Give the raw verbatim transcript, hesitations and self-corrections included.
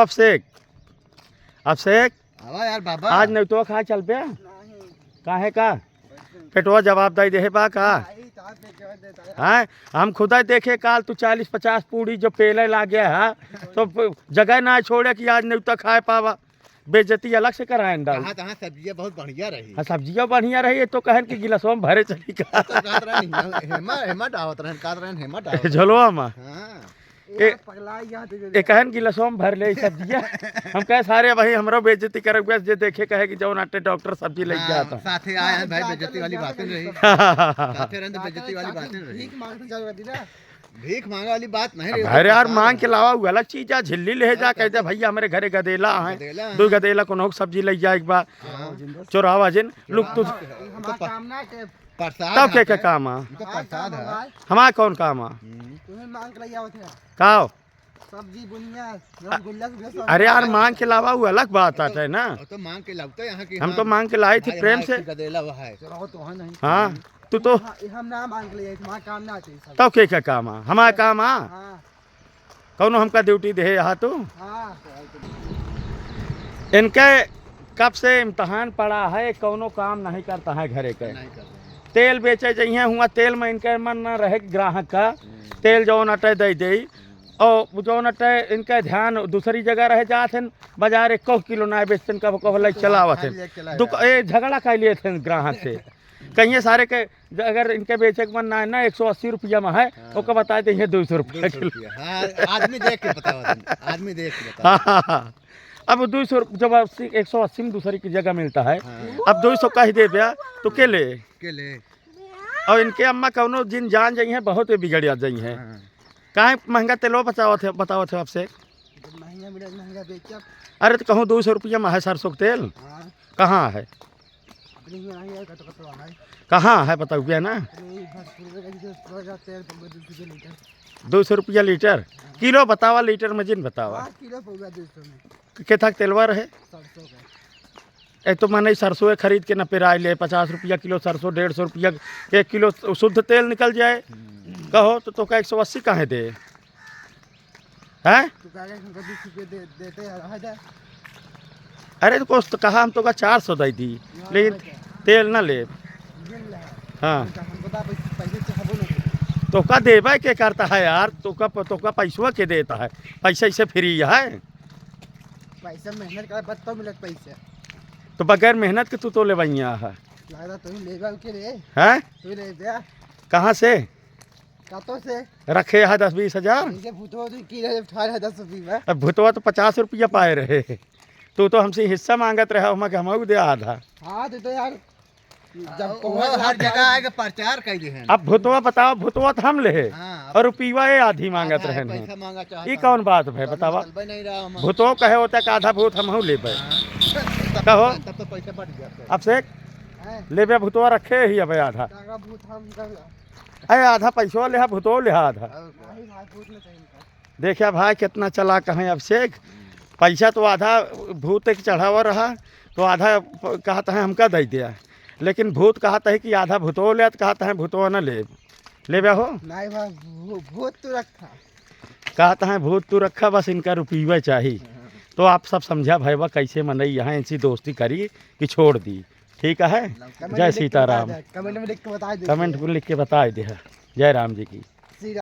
अभिषेक, अभिषेक, आवा यार बाबा। आज नहीं तो खा चल पे। नहीं। काहे का? पेटवा जवाब दे दे बा का? नहीं, तो आप नहीं जवाब देता है। हैं? हम खुदा देखे काल तू चालीस पचास पूड़ी जो पेले लागे है, तो प-, जगह ना छोड़े कि आज नहीं तो खाए पावा। बेइज्जती अलग से कराए अंडा। कहाँ, कहाँ सब्जियाँ बहुत बढ़िया रही। हाँ, सब्जियाँ बढ़िया रही, ये तो कहन कि गिलासवा में भरे चली का। तो कहत रहन, हेमा, हेमा डावत रहन, कहत रहन, हेमा डावत रहन। झोलवा में। हाँ। ए, ए, पगला यहाँ तो जो ए कहन गिलासवा में भर ले सब्जियाँ। हम कहे, "सारे भाई, हमरो बेइज्जती करे हुए, जे देखे कहे कि जौन आटे डॉक्टर सब्जी ले हाँ, जाता।" साथे आए हैं भाई, बेइज्जती वाली बातें रही। साथे रहन तो बेइज्जती वाली बातें रही। भीख मांगने जाओ, कदी ना। भीख मांगे वाली बात नहीं अब रही, अरे यार, प्रसाद मांग के है। लावा, वो अलग चीज है। झिल्ली ले जा, हाँ, कहते, "भैया, हमरे घरे गदेला है, गदेला है। दो गदेला कोनो सब्जी ले जाए एक बार।" हाँ। चोरावा जिन, लोग तो हाँ, ये हमारा तो प-, काम ना के प्रसाद तब के, है। के काम आ? ये तो प्रसाद है। हमारा कौन काम आ? हम्म। तुम्हें मांग के ले आवत है। का हो? सब्जी, बुनिया, रसगुल्ला, सब। अरे यार, मांग के लावा, वो अलग बात आत है ना। वो तो मांग के लावते यहाँ की हम तो हाँ। मांग के लाई थी भाई, प्रेम हमारे से। गदेला वो है। चलो, तो है नहीं। हाँ, तू तो हाँ, ये हम ना मांग के ले आई, हमारा काम ना आते सब। तब के, के काम आ? हमारा काम आ? हाँ। कौनो हमका ड्यूटी दे यहाँ तू? हाँ। इनके कब से इम्तहान पड़ा है, कौनो काम नहीं करता है घरे के। नहीं करता है। तेल बेचे जइहें हुआ, तेल में इनके मन न रहे ग्राहक का, हम्म। तेल जौन अटे दे दे, हम्म। और जौन अटे इनका ध्यान दूसरी जगह रह जात है, बाजार एको किलो ना बेचते, कब कब ले चलावत है। खाली एक चला दुक-, गया। ए, झगड़ा कर लिए थे ग्राहक से। कहिए सारे के, ज-, अगर इनके बेचे के मन ना है ना, एक सौ अस्सी रुपया में है, हाँ। ओकर बताए दे, ये दो सौ रुपया दो सौ किलो। रुपया। हाँ, आदमी देख के बतावा तुम, आदमी देख के बतावा। हाँ, हाँ, हाँ। अब दो सौ, जब अस्सी, एक सौ अस्सी में दूसरी की जगह मिलता है, हाँ। अब दो सौ कह दे भैया, तो के ले? के ले? और इनके अम्मा कौनो जिन जान जाई हैं, बहुत बिगड़ जाई हैं। हाँ। काहे महंगा तेलवा बचावत है, बतावत है आपसे? जब महंगा मिले, महंगा बेचब। अरे, तो कहूँ दो सौ रुपया में है सरसों के तेल? हाँ। कहाँ है? अपने ही यहाँ है, कत-, कतवा है। कहाँ है, बताओ क्या ना? अपने ही भरपूर में कहीं से थोड़ा सा तेल पउवा दो सौ रुपया लीटर। दो सौ रुपया लीटर? किलो बतावा, लीटर में जिन बतावा। हाँ, किलो पउवा दो सौ में। के-, केथा के तेलवा रहे? सरसों का। ए, तो मने सरसों खरीद के न पेराई ले, पचास रुपया किलो सरसों, डेढ़ सौ रुपया एक किलो शुद्ध तेल निकल जाए। हम्म। कहो, तो तोका एक सौ अस्सी काहे दे? हैं? तू कहे कि हमको बीस रुपये दे, देते हैं, रह जा। अरे तो कुछ तो कहा, हम तोका चार सौ दे दी, हाँ, लेकिन रह जा। तेल ना ले। बिल है। हाँ। तो हमको तो पैसे, पैसे से हबो नहीं करता। तोका देबे के करता है यार, तोका प-, तोका पैसवा के देता है, पैसा इसे फ्री है? पैसा मेहनत करे, बस तो मिलत पैसे। तो बगैर मेहनत के तू तो लेवैया है। लागता तू लेबा के रे। हैं? तू लेबा। कहाँ से? कातो से? रखे है दस बीस हजार। इनके भूतवा तो की रहे, अठारह दस रुपये में। अब भूतवा तो पचास रुपया पाए रहे। तू तो हमसे हिस्सा मांगत रहा, हम के हमहू दे आधा। हाँ, तो, तो यार, जब वो पहुँच हर रहा जगह था। आके प्रचार कर दे हैं। अब भूतवा बताओ, भूतवा तो हम ले हैं। हाँ, अब और रुपया ये आधी मांगत आधा रहन हैं। पैसा मांगा चाहता ई है। कौन बात है, तो बतावा? चलबे नहीं रहा हम। भूतवा कहे होता कि आधा भूत हमहू लेबे। हाँ। तब कहो। तब तो पैसा बढ़ जाता है। अभिषेक, हैं? लेबे भूतवा रखे ही अब आधा। ताका भूत हम कर अरे आधा पैसवा लेहा, भूतवा लेहा आधा। और क्या? नहीं भाई, भूत नहीं चाहिए इनका। देखा भाई, कितना चालाक है अभिषेक। पैसा तो आधा भूत के चढ़ावा रहा, तो आधा प-, कहत है हमका दे दिया, लेकिन भूत कहत है कि आधा भूतवा ले, तो कहत है भूतवा न ले, लेबे हो? नहीं भाई, भू-, भूत तू रखा। कहत है भूत तू रखा, बस इनका रुपये चाही। हाँ। तो आप सब समझा भाई, बा कैसे मनई यहाँ इनसे दोस्ती करी कि छोड़ दी, ठीक है? कमेंट जय में लिख के बता सीताराम। दे, कमेंट में लिख के बता दे। कमेंट में लिख के बता दे, हाँ। जय राम जी की।